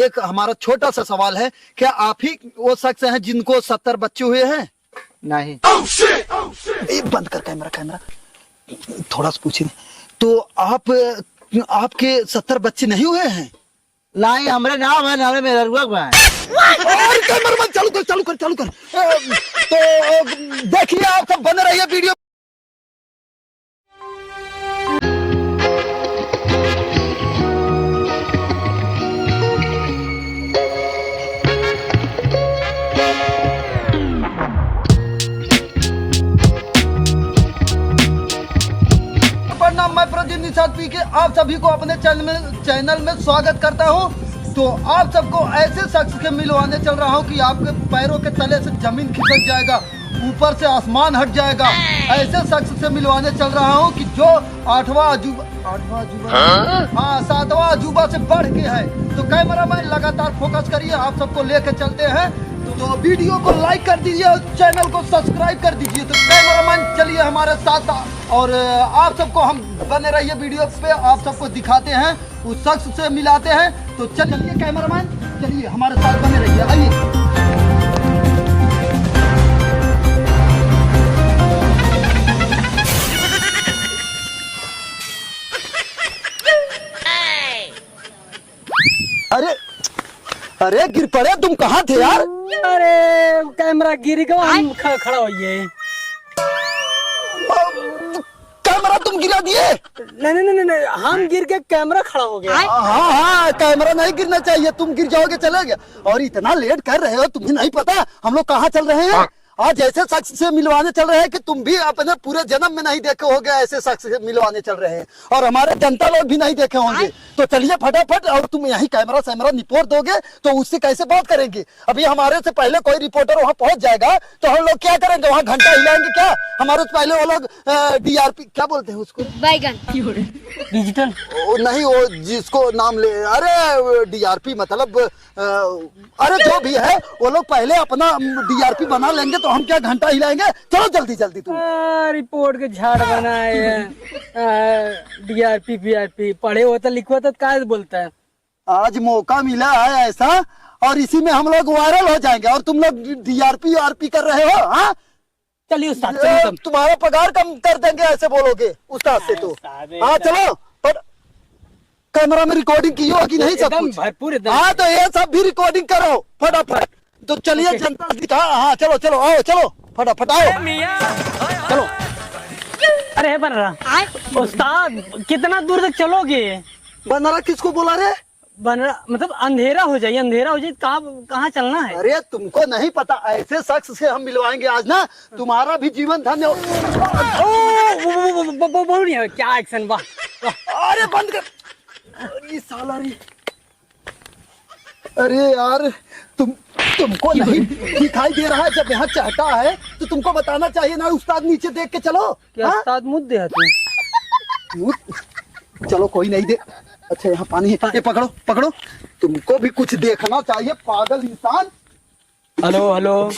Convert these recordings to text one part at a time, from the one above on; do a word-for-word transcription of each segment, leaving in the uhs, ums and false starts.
एक हमारा छोटा सा सवाल है, क्या आप ही वो शख्स हैं जिनको सत्तर बच्चे हुए हैं? नहीं। ए, बंद कर कैमरा, कैमरा। थोड़ा सा पूछे। तो आप, आपके सत्तर बच्चे नहीं हुए हैं? नहीं, हमरे नाम है, हमरे मेहरुआ के बा। और कैमरा बंद, चालू कर, चालू कर, चालू कर। ए, तो, अ, देखिए, आप सब बने रहिए वीडियो। प्रणाम, मैं प्रदीप निषाद पी के आप सभी को अपने चैनल में, चैनल में स्वागत करता हूँ। तो आप सबको ऐसे शख्स के मिलवाने चल रहा हूँ कि आपके पैरों के तले से जमीन खिसक जाएगा, ऊपर से आसमान हट जाएगा। ऐसे शख्स से मिलवाने चल रहा हूँ कि जो आठवां अजूबा, आठवां अजूबा, हाँ? हाँ, सातवां अजूबा से बढ़ के है। तो कैमरामैन लगातार फोकस करिए, आप सबको लेके चलते हैं। तो वीडियो को लाइक कर दीजिए और चैनल को सब्सक्राइब कर दीजिए। तो कैमरामैन चलिए हमारे साथ, और आप सबको हम बने रहिए वीडियो पे, आप सबको दिखाते हैं, उस शख्स से मिलाते हैं। तो चलिए कैमरामैन, चलिए हमारे साथ बने रहिए, आइए। अरे, अरे गिर पड़े, तुम कहाँ थे यार? अरे कैमरा गिर गया, हम ख-, खड़ा हो गए। कैमरा तुम गिरा दिए? नहीं, नहीं, नहीं, नहीं, हम गिर के कैमरा खड़ा हो गया। हाँ, हाँ, कैमरा नहीं गिरना चाहिए, तुम गिर जाओगे, चले गए। और इतना लेट कर रहे हो, तुम्हें नहीं पता हम लोग कहाँ चल रहे हैं? आज ऐसे शख्स से मिलवाने चल रहे हैं कि तुम भी अपने पूरे जन्म में नहीं देखे होगे, ऐसे शख्स से मिलवाने चल रहे हैं और हमारे जनता लोग भी नहीं देखे होंगे। तो चलिए फटाफट, और तुम यहीं कैमरा सैमरा निपोर दोगे तो उससे कैसे बात करेंगे? अभी हमारे से पहले कोई रिपोर्टर वहाँ पहुँच जाएगा तो हम लोग क्या करेंगे? वहाँ घंटा हिलाएंगे क्या? हमारे से पहले वो लोग, अ, डीआरपी क्या बोलते हैं उसको? बैगन। डिजिटल। ओ, नहीं, वो जिसको नाम ले, अरे डीआरपी मतलब, अ, अरे जो भी है, वो लोग पहले अपना डीआरपी बना लेंगे तो हम क्या घंटा हिलाएंगे? चलो जल्दी जल्दी तुम। आ, रिपोर्ट के झाड़ बनाए हैं। आ, डीआरपी, पीआरपी पढ़े होता, लिखवा तो काय बोलता है? आज मौका मिला है ऐसा, और इसी में हम लोग वायरल हो जाएंगे और तुम लोग डीआरपी आरपी कर रहे हो, हाँ? चलिए उस्ताद, चलिए ए, तुम। तुम्हारा पगार कम कर देंगे, ऐसे बोलोगे उस्ताद से तो। उस्ताद, हाँ, एकदम। चलो, पर कैमरा में रिकॉर्डिंग की हो कि नहीं सब एकदम कुछ? भरपूर, एकदम। हाँ, तो ये सब भी रिकॉर्डिंग करो फटाफट। तो चलिए, ओके। जनता से दिखा। हाँ, चलो, चलो, आओ, चलो, फटाफट आओ। चलो। अरे, हे बनरा, आय? उस्ताद, कितना दूर तक चलोगे? बनरा किसको बोला रे? बनरा, मतलब, अंधेरा हो जाए, अंधेरा हो जाए, कहाँ, कहाँ चलना है? अरे, तुमको नहीं पता, ऐसे शख्स से हम मिलवाएंगे आज ना, तुम्हारा भी जीवन धन्य हो। ओ, वो, वो, वो, वो, वो, वो नहीं है, क्या एक्शन, वाह, वाह। अरे, बंद कर। अरे, साला रे। अरे यार, तुम, तुमको नहीं दिखाई दे रहा है, जब यहाँ चढ़ता है तो तुमको बताना चाहिए ना, उस्ताद नीचे देख के चलो। क्या हाँ? उस्ताद मुद्दे है तू? मुद-, चलो, कोई नहीं दे। अच्छा, यहाँ पानी है, हाँ। ये पकड़ो, पकड़ो। तुमको भी कुछ देखना चाहिए, पागल इंसान। हेलो, हेलो,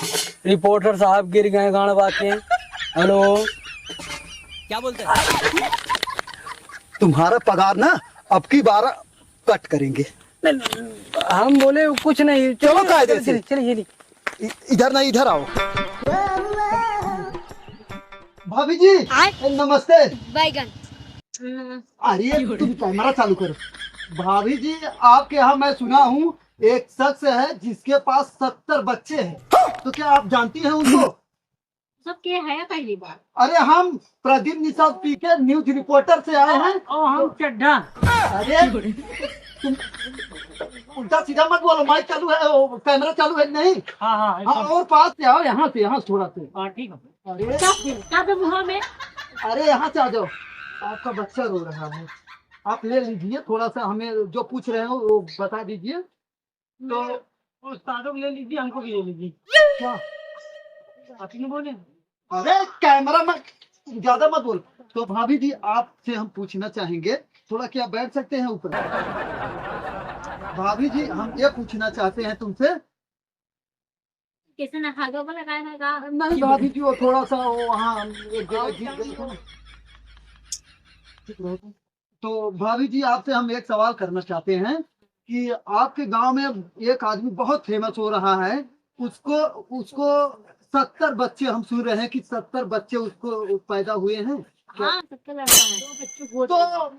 रिपोर्टर साहब गिर गए गांड बाके। हेलो, क्या बोलते हैं? तुम्हारा पगार ना अब की बार कट करेंगे। नहीं, हम बोले कुछ नहीं। चलो, चलिए, कायदे चलिए, से। चलिए, चलिए, चलिए। इ-, इधर नहीं, इधर आओ। भाभी जी, आय? नमस्ते। बैगन। अरे, तुम कैमरा चालू करो। भाभी जी, आपके यहाँ मैं सुना हूँ एक शख्स है जिसके पास सत्तर बच्चे हैं, तो क्या आप जानती हैं उनको? सब के है पहली बार। अरे, हम प्रदीप निषाद पी के न्यूज रिपोर्टर से आए हैं। ओ, हम चड्ढा। अरे, तुम उल्टा सीधा मत बोलो, माइक चालू है, ओ, कैमरा चालू है कि नहीं? हाँ, हाँ, हाँ, एकदम। और पास से आओ, यहाँ से, यहाँ से थोड़ा से। हाँ, ठीक है। अरे, क्या, क्या पे मुँह में? अरे, यहाँ से आ जाओ, आपका बच्चा रो रहा है, आप ले लीजिए, थोड़ा सा हमें जो पूछ रहे हो वो बता दीजिए। तो उस्तादों को ले लीजिए, हमको भी ले लीजिए। क्या? आप ही नहीं बोले? अरे, कैमरा में ज्यादा मत बोल। तो भाभी जी, आपसे हम पूछना चाहेंगे, थोड़ा क्या बैठ सकते हैं ऊपर? भाभी जी, हम ये पूछना चाहते हैं तुमसे। कैसे ना खागा बोला, काय ना का? नहीं भाभी जी, वो थोड़ा सा वो वहाँ एक जगह और गिर क्या गए थे। तो भाभी जी, आपसे हम एक सवाल करना चाहते हैं कि आपके गांव में एक आदमी बहुत फेमस हो रहा है, उसको, उसको सत्तर बच्चे, हम सुन रहे हैं कि सत्तर बच्चे उसको पैदा हुए हैं। क्या? हाँ, सत्तर लड़का है। दो बच्चों को तो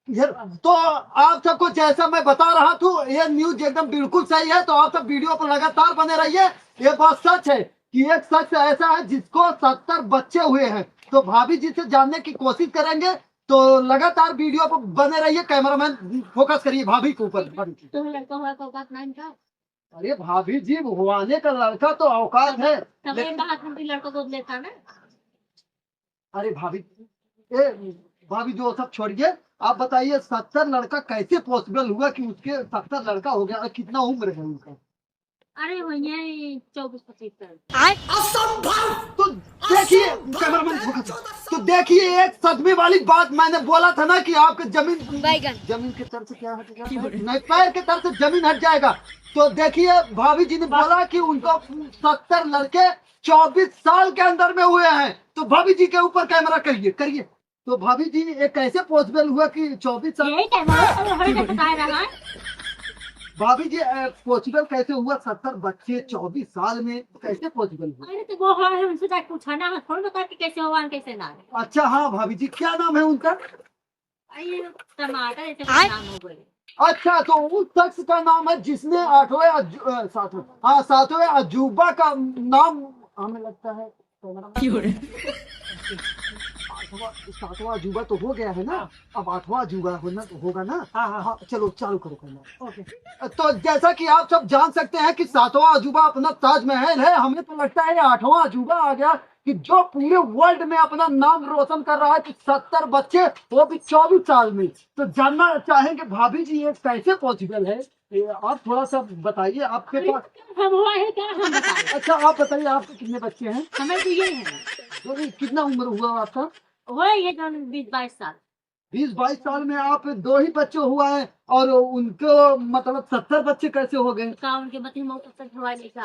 यार, तो आप सबको जैसा मैं बता रहा था, ये न्यूज एकदम बिल्कुल सही है। तो आप सब वीडियो पर लगातार बने रहिए। ये बात सच है कि एक शख्स ऐसा है जिसको सत्तर बच्चे हुए हैं। तो भाभी जी से जानने की कोशिश करेंगे। तो लगातार वीडियो पर बने रहिए। कैमरामैन, फोकस करिए भाभी के ऊपर। भाभी जी। तुम लड़का हुआ का औकात ना इनका। अरे भाभी जी, हुआने का लड़का तो औकात है, तब ये लेकिन कहा था कि लड़का गोद लेता ना। अरे भाभी, ए भाभी, जो सब छोड़िए, आप बताइए, सत्तर लड़का कैसे पॉसिबल हुआ कि उसके सत्तर लड़का हो गया? और कितना उम्र है उनका? अरे, हो गया ये चौबीस पच्चीस साल। तो देखिए, कैमरामैन, फोकस। तो देखिए, एक सदमे वाली बात, मैंने बोला था ना कि आपके जमीन, बैगन। जमीन के तर्ज क्या हटेगा? नहीं, पैर के तर्ज से जमीन हट जाएगा। तो देखिए, भाभी जी ने बोला कि उनको सत्तर लड़के चौबीस साल के अंदर में हुए हैं। तो भाभी जी के ऊपर कैमरा करिए, करिए। तो भाभी जी, ये कैसे पॉसिबल हुआ कि चौबीस साल? यही कैमरा तो हर जगह बता रहा है। भाभी जी, अ, पॉसिबल कैसे हुआ, सत्तर बच्चे चौबीस साल में कैसे पॉसिबल हुआ? अरे, तो वो है, उनसे जाके पूछा ना, हम थोड़ी बता कि कैसे हुआ, कैसे ना। अच्छा, हाँ भाभी जी, क्या नाम है उनका? अरे, टमाटर ऐसे कुछ नाम हो गए। अच्छा, तो उस शख्स का नाम है जिसने आठवें अजू-, अ, सातवें, हाँ, सातवें अजूबा का नाम हमें लगता है कैमरा। क्यों रे? आठवां, सातवां अजूबा तो हो गया है ना? हाँ। अब आठवां अजूबा होना तो होगा ना? हाँ, हाँ। हाँ, चलो चालू करो कैमरा। ओके। तो जैसा कि आप सब जान सकते हैं कि सातवां अजूबा अपना ताजमहल है, हमें तो लगता है ये आठवां अजूबा आ गया कि जो पूरे वर्ल्ड में अपना नाम रोशन कर रहा है कि सत्तर बच्चे, वो भी चौबीस साल में। तो जानना चाहेंगे भाभी जी, ये कैसे पॉसिबल है? ये आप थोड़ा सा बताइए, आपके अरे, पास तो हम हुआ है क्या, हम बताएं? अच्छा, आप बताइए, आपके कितने बच्चे हैं? हमें तो ये है। तो ये कितना उम्र हुआ आपका? हुआ ये जौन बीस बाईस साल। बीस बाईस साल में आप दो ही बच्चे हुआ है और उनको, मतलब, सत्तर बच्चे कैसे हो गए? का उनके बच्चे मौत तक हुआ नहीं का?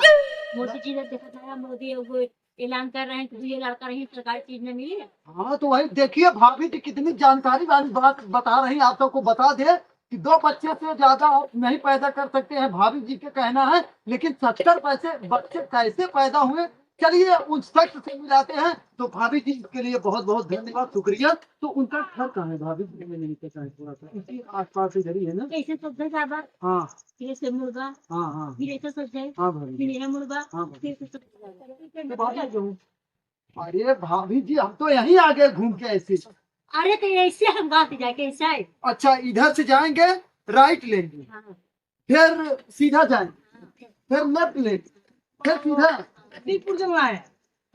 मोदी जी ने देखा था, मोदी वो ऐलान कर रहे हैं कि ये लड़का नहीं, सरकारी चीज में मिली है। हाँ, तो वही देखिए, भाभी जी कितनी जानकारी वाली बात बता रही हैं। आप सबको बता दे कि दो बच्चे से ज्यादा आप नहीं पैदा कर सकते हैं, भाभी जी का कहना है, लेकिन सत्तर पैसे बच्चे कैसे पैदा हुए? चलिए, उन शख्स से मिलाते हैं। तो भाभी जी, इसके लिए बहुत बहुत धन्यवाद, शुक्रिया। तो उनका घर कहाँ है भाभी जी? मैं नहीं पता है थोड़ा सा, इसी आसपास इधर ही है ना? ऐसे सब जगह बा। हाँ। फिर ऐसे मुर्गा। हाँ, हाँ। फिर ऐसे सब जाए। हाँ भाभी। फिर ये मुर्गा। हाँ भाभी। फिर ऐसे सब जाए। तो भाभी जी, अरे भाभी जी, हम तो यहीं आ गए घूम के ऐसे। अरे, तो ऐसे हम गाँव से जाके ऐसा है। अच्छा, इधर से जाएंगे, राइट लेंगे, हाँ। फिर सीधा जाएंगे, हाँ। फिर लेफ्ट लेंगे, फिर सीधा। कत्तीपुर जंगला है,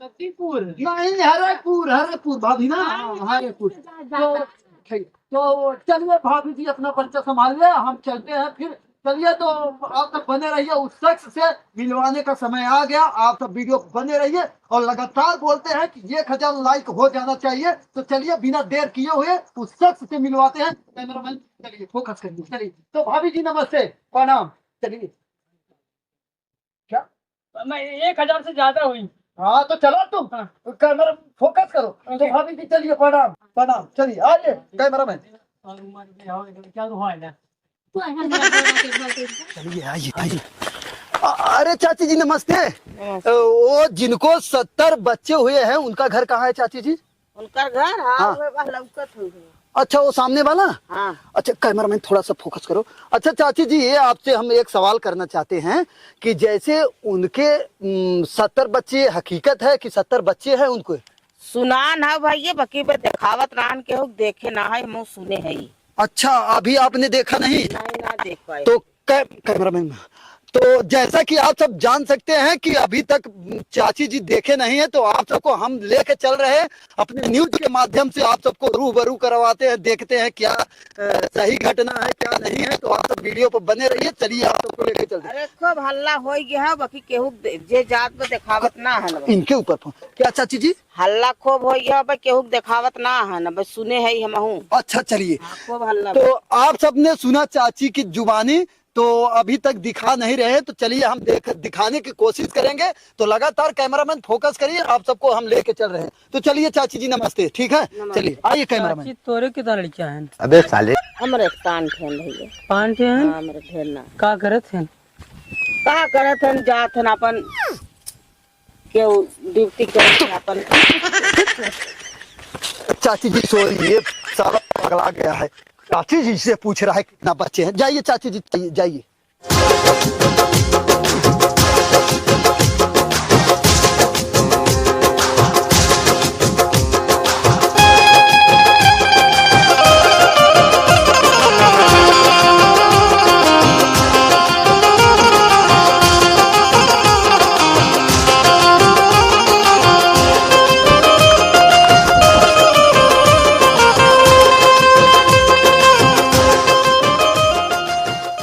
कत्तीपुर। नहीं, हरेपुर, हरेपुर भाभी ना, हाँ, हाँ, हरेपुर। जा, जा, तो जा। ठीक, तो चलिए भाभी जी, अपना बच्चा संभाल ले, हम चलते हैं फिर। चलिए, तो आप तक बने रहिए, उस शख्स से मिलवाने का समय आ गया। आप सब वीडियो बने रहिए और लगातार बोलते हैं कि एक हजार लाइक हो जाना चाहिए। तो चलिए, बिना देर किए हुए उस शख्स से मिलवाते हैं। कैमरामैन, चलिए, फोकस करिए, चलिए। तो भाभी जी, नमस्ते, प्रणाम। चलिए, क्या? मैं एक हजार से ज्यादा हुई। हाँ, तो चलो तुम, हाँ। कैमरा फोकस करो। तो ओके। भाभी जी, चलिए, प्रणाम, प्रणाम। चलिए, आइए, कैमरामैन। और उम्र भी हो, क्या तो हुआ है ना? चलिए, आइए, आइए। अ-, अरे चाची जी, नमस्ते। नमस्ते। अ, वो जिनको सत्तर बच्चे हुए हैं, उनका घर कहाँ है चाची जी? उनका घर, हाँ, हाँ। वो बा लौकत हुई है। अच्छा, वो सामने वाला? हाँ। अच्छा, कैमरामैन, थोड़ा सा फोकस करो। अच्छा चाची जी, ये आपसे हम एक सवाल करना चाहते हैं कि जैसे उनके, उम, सत्तर बच्चे हकीकत है कि सत्तर बच्चे हैं उनको? सुनान है भैया, बाकी बे देखावत नान केहू देखे ना है, हम सुने है। अच्छा, अभी आपने देखा नहीं? नहीं, ना देख पाए। तो कै-, कैमरामैन, तो जैसा कि आप सब जान सकते हैं कि अभी तक चाची जी देखे नहीं है, तो आप सबको हम लेके चल रहे हैं अपने न्यूज के माध्यम से, आप सबको रूबरू करवाते हैं, देखते हैं क्या, अ, सही घटना है, क्या नहीं है। तो आप सब वीडियो पर बने रहिए। चलिए, आप सबको लेके चलते हैं। अरे, खूब हल्ला हो गया है, बाकी केहू दे-, जे जात में देखावत ना है ना। इनके ऊपर फोन। क्या चाची जी? हल्ला खूब हो गया, अब केहू के देखावत ना है ना, बस सुने है हमहू। अच्छा, चलिए। हाँ, खूब हल्ला तो बा। आप सबने सुना चाची की जुबानी तो अभी तक दिखा नहीं रहे, तो चलिए हम देख, दिखाने की कोशिश करेंगे। तो लगातार कैमरामैन फोकस करिए, आप सबको हम लेके चल रहे हैं। तो चलिए चाची जी, नमस्ते। ठीक है, नमस्ते। चलिए आइए कैमरामैन। चाची, तोरे कितना लड़कियां हैं? अबे साले। हमरे पाँच ठे हैं भैया। पाँच ठे हैं? हाँ, हमरे ढेर ना। का करत हैं? का करत हैं, जात हैं अपन केहू ड्यूटी करत है अपन। चाची जी सॉरी, ये साला पगला गया है। चाची जी से पूछ रहा है कितना बच्चे हैं। जाइए चाची जी, जाइए, जाइए।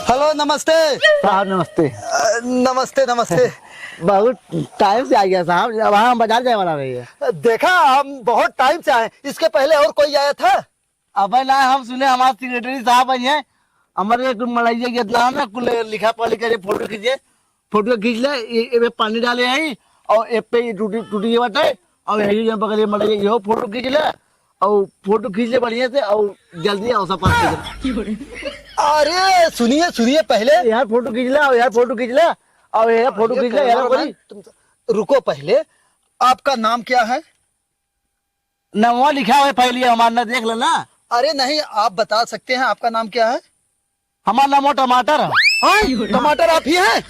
हेलो, नमस्ते। साहब, नमस्ते। अ, नमस्ते, नमस्ते। बहुत टाइम से आ गया साहब, अब हम बाजार जाए वाला रही है। देखा, हम बहुत टाइम से आए, इसके पहले और कोई आया था? अबे ना, हम सुने हमारे सेक्रेटरी साहब आई हैं, हमारे एक मड़ैया के नाम है, कुल लिखा पढ़ के फोटो खींचे, फोटो खींच ले, ये, ये में पानी डाले आई और ए पे ये टूटी, टूटी ये बाटे, और यही जन पकड़ ये मड़ैया, ये फोटो खींच ले और फोटो खींच ले बढ़िया से और जल्दी आओ सब पास कर। अरे सुनिए, सुनिए पहले। यार फोटो खींच ले और यार फोटो खींच ले और यार फोटो अरे खींच ले यार, कमरान, कोई तुम रुको पहले, आपका नाम क्या है? नमवा लिखा हुआ है पहले हमारा, ना देख लेना। अरे नहीं, आप बता सकते हैं आपका नाम क्या है? हमारा नाम वो टमाटर है। हाँ, टमाटर आप ही हैं?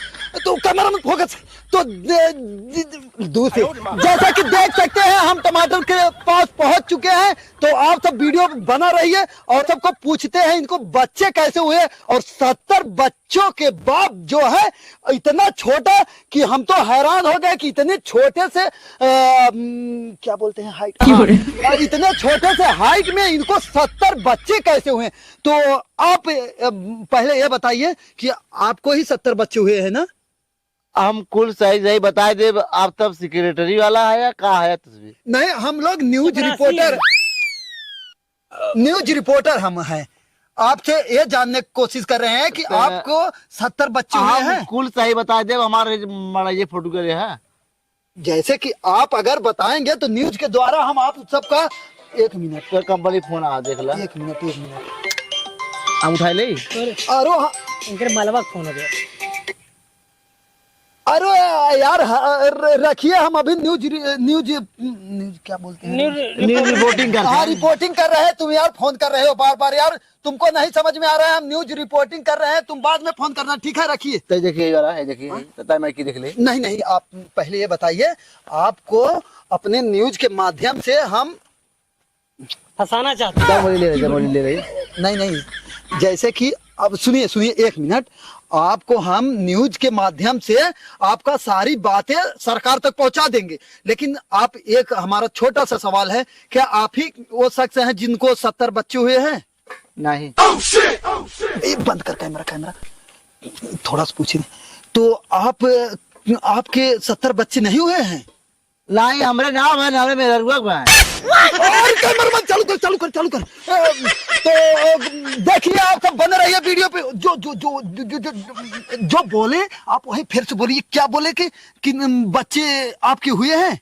तो कैमरा में फोकस। तो दे-, दे-, दूर से, जैसा कि देख सकते हैं हम टमाटर के पास पहुंच चुके हैं। तो आप सब वीडियो बना रही है और सबको पूछते हैं इनको बच्चे कैसे हुए, और सत्तर बच्चों के बाप जो है इतना छोटा कि हम तो हैरान हो गए कि इतने छोटे से, अ, हम्म, क्या बोलते हैं, हाइट, क्यों हाँ, रे? और इतने छोटे से हाइट में इनको सत्तर बच्चे कैसे हुए? तो आप, अ, पहले ये बताइए कि आपको ही सत्तर बच्चे हुए हैं ना? हम कुल सही सही बताए देब, आप तब सेक्रेटरी वाला है या का है तस्वीर? नहीं, हम लोग न्यूज चपरासी रिपोर्टर, हैं। न्यूज रिपोर्टर हम हैं। आपसे ये जानने की कोशिश कर रहे हैं कि तो आपको सत्तर बच्चे हुए हम हैं? कुल सही बताए देब, हमारे मड़ाइये फोटो के लिए है। जैसे कि आप अगर बताएंगे तो न्यूज के द्वारा हम आप सबका, एक मिनट। तो कंपनी फोन आ, देख ला। एक मिनट, एक मिनट। हम उठाए ले? अरे, अरे हाँ। इनके मलबा फोन हो गया। अरे यार, ह-, र-, रखिए, हम अभी न्यूज रि-, न्यूज, न्यूज क्या बोलते हैं? न्यूज न्यूज रिपोर्टिंग। रिपोर्टिंग करते हाँ, हैं। रिपोर्टिंग कर रहे हैं तुम यार, फोन कर रहे हो बार-बार यार, तुमको नहीं समझ में आ रहा है, हम न्यूज रिपोर्टिंग कर रहे हैं, तुम बाद में फोन करना, ठीक है? रखिए। तो देखिए ये वाला है, देखिए, हाँ? तो ताई माई की देख ले। नहीं, नहीं, आप पहले ये बताइए, आपको अपने न्यूज के माध्यम से हम फंसाना चाहते हैं। दम वाली ले रही, दम वाली ले रही। नहीं, नहीं, जैसे कि अब सुनिए, सुनिए एक मिनट, आपको हम न्यूज के माध्यम से आपका सारी बातें सरकार तक पहुंचा देंगे, लेकिन आप, एक हमारा छोटा सा सवाल है, क्या आप ही वो शख्स हैं जिनको सत्तर बच्चे हुए हैं? नहीं। ये बंद कर कैमरा, कैमरा थोड़ा सा पूछिए। तो आप, आपके सत्तर बच्चे नहीं हुए हैं? नहीं, हमरे नाम है, हमरे मेहररुआ के भाई। और कैमरामैन चालू कर, चालू कर, चालू कर। अ, तो, अ, देखिए, आप सब बने रहिए वीडियो पे। जो, जो, जो, जो, जो, जो, जो बोले, आप वही फिर से बोलिए। क्या बोले कि, कि, उम, बच्चे आपके हुए हैं?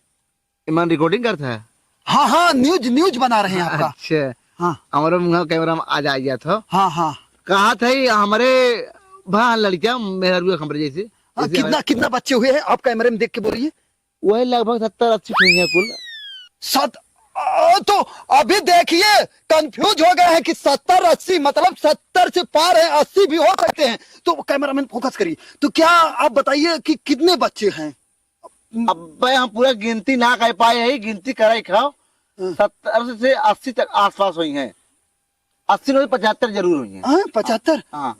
इमान रिकॉर्डिंग करता है? हाँ, हाँ, न्यूज, न्यूज बना रहे हैं आपका। अच्छा। हाँ। हमारे मुँह कैमरा में आ जा, आ गया था। हाँ, हाँ। कहा था ही हमारे भा लड़कियाँ मेहररुआ हमरे जैसे, हाँ, जैसे कितना, हमारे कितना बच्चे हुए हैं? आप कैमरे में देख के बोलिए। वही लगभग सत्तर अस्सी हुई हैं कुल। सत-, आ, तो अभी देखिए, कंफ्यूज हो गए हैं कि सत्तर अस्सी, मतलब सत्तर से पार है, अस्सी भी हो सकते हैं। तो कैमरामैन फोकस करिए, तो क्या आप बताइए कि कितने बच्चे हैं? अब भाई, हम पूरा गिनती ना कर पाए हैं, गिनती कराई खाओ, हाँ। सत्तर से अस्सी तक आसपास हुई हैं। अस्सी नहीं, पचहत्तर जरूर हुई हैं। हाँ, पचहत्तर? हाँ।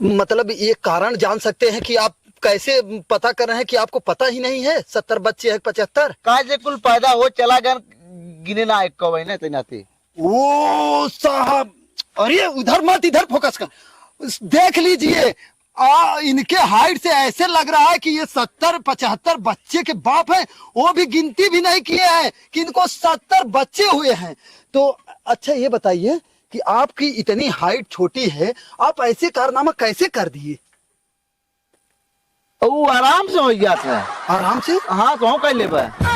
मतलब, ये कारण जान सकते हैं कि आप कैसे पता कर रहे हैं कि आपको पता ही नहीं है सत्तर बच्चे हैं, पचहत्तर? काहे से कुल पैदा हो चला गन, गिने ना एक को ना, इतना थे। ओ साहब, अरे उधर मत, इधर फोकस कर। देख लीजिए, आ, इनके हाइट से ऐसे लग रहा है कि ये सत्तर पचहत्तर बच्चे के बाप हैं, वो भी गिनती भी नहीं किए हैं कि इनको सत्तर बच्चे हुए हैं। तो अच्छा, ये बताइए कि आपकी इतनी हाइट छोटी है, आप ऐसे कारनामा कैसे कर दिए? ऊ आराम से होइ जात है। आराम से? हाँ, तो हम कर लेबे।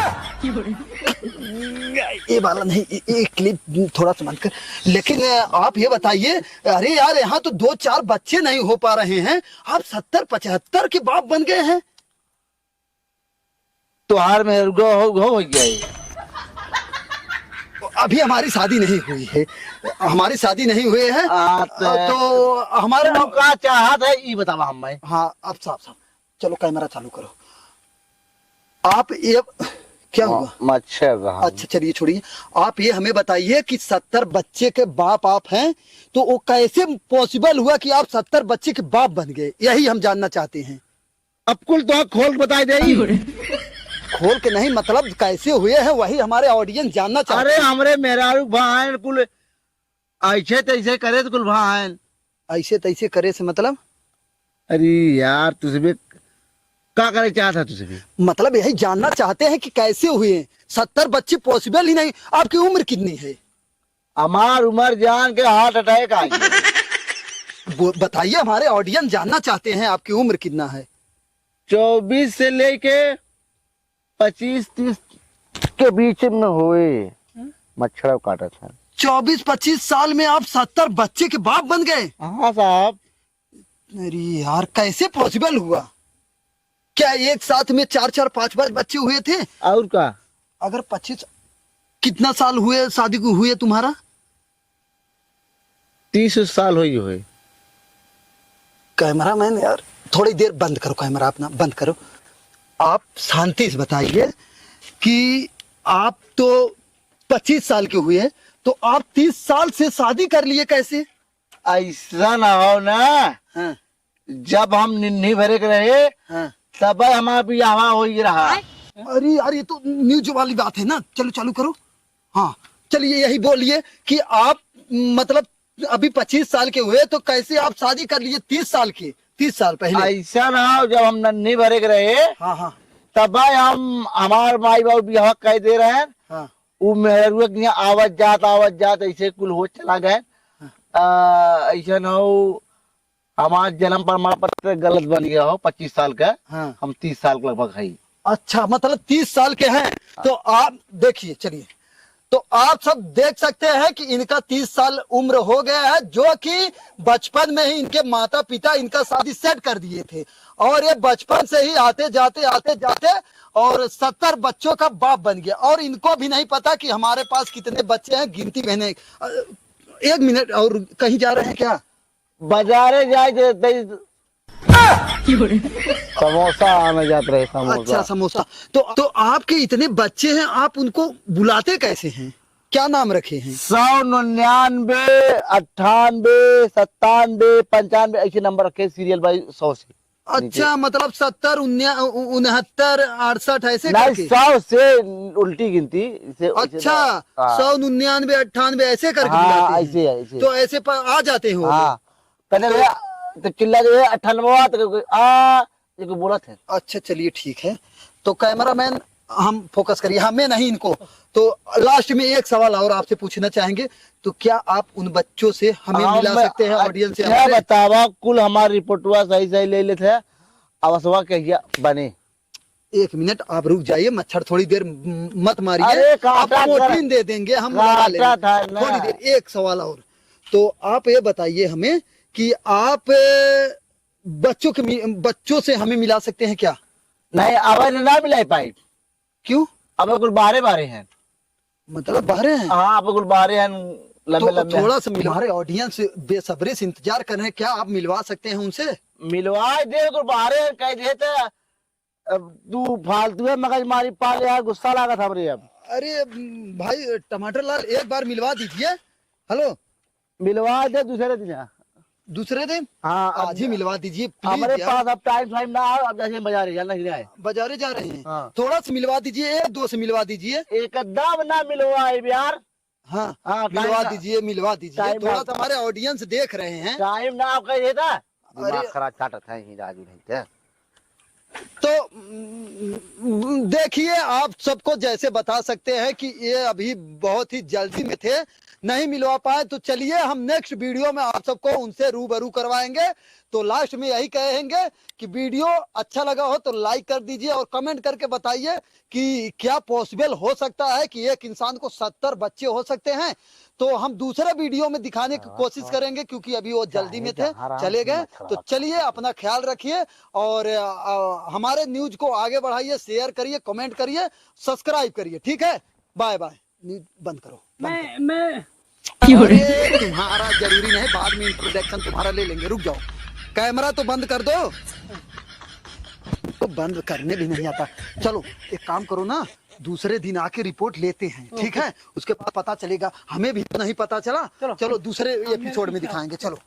ये वाला नहीं, ये, ये क्लिप थोड़ा सा बंद कर। लेकिन, अ, आप ये बताइए, अरे यार, यहाँ तो दो चार बच्चे नहीं हो पा रहे हैं, आप सत्तर पचहत्तर के बाप बन गए हैं। तोहार में गो हो, गो हो गया है। अभी हमारी शादी नहीं हुई है, हमारी शादी नहीं हुई है। आ, तो तो हमारे तू का चाहत है, ई बतावा हमें। हाँ, अब साहब, साहब, चलो कैमरा चालू करो। आप ये क्या हुआ? म-, मच्छर रहा। अच्छा, चलिए, छोड़िए। आप ये हमें बताइए कि सत्तर बच्चे के बाप आप हैं, तो वो कैसे पॉसिबल हुआ कि आप सत्तर बच्चे के बाप बन गए, यही हम जानना चाहते हैं। अब कुल तो खोल के बताई देई। खोल के नहीं, मतलब कैसे हुए हैं, वही हमारे ऑडियंस जानना चाहते हैं। अरे, हमरे मेहरारू भाई कुल ऐसे तैसे करे तो कुल भाई। ऐसे तैसे करे से मतलब? अरे यार, तुझे भी का करे चाहता, तुझे भी? मतलब यही जानना चाहते हैं कि कैसे हुए हैं। सत्तर बच्चे पॉसिबल ही नहीं। आपकी उम्र कितनी है? हमार उम्र जान के हार्ट अटैक आ गया। वो बताइए, हमारे ऑडियंस जानना चाहते हैं आपकी उम्र कितना है। चौबीस से लेके पच्चीस तीस के बीच में होए। हम्म। मच्छर काटत है। चौबीस पच्चीस साल में आप सत्तर बच्चे के बाप बन गए? हाँ साहब। अरे यार, कैसे पॉसिबल हुआ? क्या एक साथ में चार चार पांच पांच बच्चे हुए थे? और का? अगर पच्चीस, कितना साल हुए शादी को हुए तुम्हारा? तीस साल होई होई। कैमरामैन यार, थोड़ी देर बंद करो, कैमरा अपना बंद करो। आप शांति से बताइए कि आप तो पच्चीस साल के हुए, तो आप तीस साल से शादी कर लिए कैसे? ऐसा ना हो ना। हाँ। जब हम निन्ही भरे के रहे, हाँ। तब हमारा बियाह हो ही रहा। अरे यार, ये तो न्यूज वाली बात है ना। चलो, चालू करो। हाँ, चलिए, यही बोलिए कि आप, मतलब, अभी पच्चीस साल के हुए, तो कैसे आप शादी कर लिए तीस साल के, तीस साल पहले? ऐसा ना हो, जब हम नन्ही भरे के रहे, हाँ, हाँ। तब हम, हमार माई बाबू बियाह कह दे रहे हैं। हाँ। उ मेहरुआ के यहाँ आवत जात, आवत जात, ऐसे कुल हो चला गए। हाँ। आ, ऐसा ना हो, हमार जन्म प्रमाण पत्र गलत बन गया हो, पच्चीस साल का, हाँ। हम तीस साल के लगभग है। अच्छा, मतलब तीस साल के हैं, तो आप देखिए, चलिए, तो आप सब देख सकते हैं कि इनका तीस साल उम्र हो गया है, जो कि बचपन में ही इनके माता पिता इनका शादी सेट कर दिए थे, और ये बचपन से ही आते जाते, आते जाते, और सत्तर बच्चों का बाप बन गया, और इनको भी नहीं पता कि हमारे पास कितने बच्चे हैं, गिनती मैंने, अ, एक मिनट, और कहीं जा रहे हैं क्या? बाजारे जाए थे, तई समोसा आने जात रहे, समोसा। अच्छा, समोसा। तो, तो आपके इतने बच्चे हैं, आप उनको बुलाते कैसे हैं? क्या नाम रखे हैं? सौ निन्यानवे, अट्ठानवे, सत्तानवे, पंचानवे, ऐसे नंबर रखे, सीरियल बाई सौ से। अच्छा, नीचे। मतलब सत्तर, उन्या-, उ-, उनहत्तर, अड़सठ, ऐसे नहीं, करके? सौ से उल्टी गिनती, इसे, इसे अच्छा, तो, हाँ। सौ, निन्यानवे, अट्ठानवे, ऐसे करके हाँ, बुलाते हैं। ऐसे है, ऐसे। तो ऐसे पर आ जाते हैं वो लोग। हाँ। कहते तो भैया, तो चिल्ला दे, "अट्ठानवा," तो कोई, "आ," ये कोई बोलत है। अच्छा, चलिए, ठीक है। तो कैमरामैन, हम फोकस करिए, हमें नहीं, इनको। तो लास्ट में एक सवाल और आपसे पूछना चाहेंगे, तो क्या आप उन बच्चों से हमें हम मिला सकते हैं, ऑडियंस से क्या हमसे? बतावा, कुल हमार रिपोर्टवा सही सही ले लेते हैं, अब असवा कहिया बने। एक मिनट, आप रुक जाइए, मच्छर थोड़ी देर म-, मत मारिए। अरे, काटा आपको कर-, प्रोटीन दे देंगे, हम लगा लेंगे। काटा था ना। थोड़ी देर, एक सवाल और। तो आप ये बताइए हमें कि आप, अ, बच्चों के मि-, बच्चों से हमें मिला सकते हैं क्या? नहीं, अब ना मिला पाई। क्यों? अब कुल बाहरे बाहरे हैं। मतलब बाहरे हैं? हाँ, अब कुल बाहरे हैं, लंबे तो लंबे हैं। थोड़ा सा मिलवा, हमारे ऑडियंस बेसब्री से इंतजार कर रहे हैं, क्या आप मिलवा सकते हैं उनसे? मिलवा दे, कुल बाहरे हैं, कह दे तो अब तू फालतू है मगजमारी पाले यार, गुस्सा लागत हमरे अब। अरे, भाई टमाटर लाल, एक बार मिलवा दीजिए। हेलो। मिलवा दे दूसरे दिन यार। दूसरे दिन? हाँ, अब आज ही मिलवा दीजिए, प्लीज हमारे यार। पास अब टाइम फाइम ना आओ, अब जैसे हम बाजारे जाना ही है। बाजारे जा रहे हैं। हाँ। थोड़ा सा मिलवा दीजिए, एक दो से मिलवा दीजिए। एकदम ना मिलवाए यार। हाँ, हाँ, मिलवा टाइम ना, दीजिए, मिलवा दीजिए। टाइम थोड़ा ना। सा हमारे ऑडियंस देख रहे हैं। टाइम ना आपका ये था। अरे। दिमाग खराब चाटत है ही राजू नहीं थे। तो, उम, देखिए, आप सबको जैसे बता सकते हैं कि ये अभी बहुत ही जल्दी में थे, नहीं मिलवा पाए। तो चलिए, हम नेक्स्ट वीडियो में आप सबको उनसे रूबरू करवाएंगे। तो लास्ट में यही कहेंगे कि वीडियो अच्छा लगा हो तो लाइक कर दीजिए और कमेंट करके बताइए कि क्या पॉसिबल हो सकता है कि एक इंसान को सत्तर बच्चे हो सकते हैं। तो हम दूसरे वीडियो में दिखाने की कोशिश करेंगे, क्योंकि अभी वो जल्दी में थे, चले गए। तो चलिए, अपना ख्याल रखिए और, अ, हमारे न्यूज को आगे बढ़ाइए, शेयर करिए, कमेंट करिए, सब्सक्राइब करिए, ठीक है? बाय बाय। न्यूज बंद करो, बंद मैं, करो। मैं अरे, तुम्हारा जरूरी नहीं, बाद में इंट्रोडक्शन तुम्हारा ले लेंगे, रुक जाओ, कैमरा तो बंद कर दो। तो बंद करने भी नहीं आता। चलो, एक काम करो ना, दूसरे दिन आके रिपोर्ट लेते हैं, ठीक है? उसके बाद पता चलेगा, हमें भी तो नहीं पता चला। चलो। चलो, दूसरे एपिसोड में दिखाएंगे, चलो।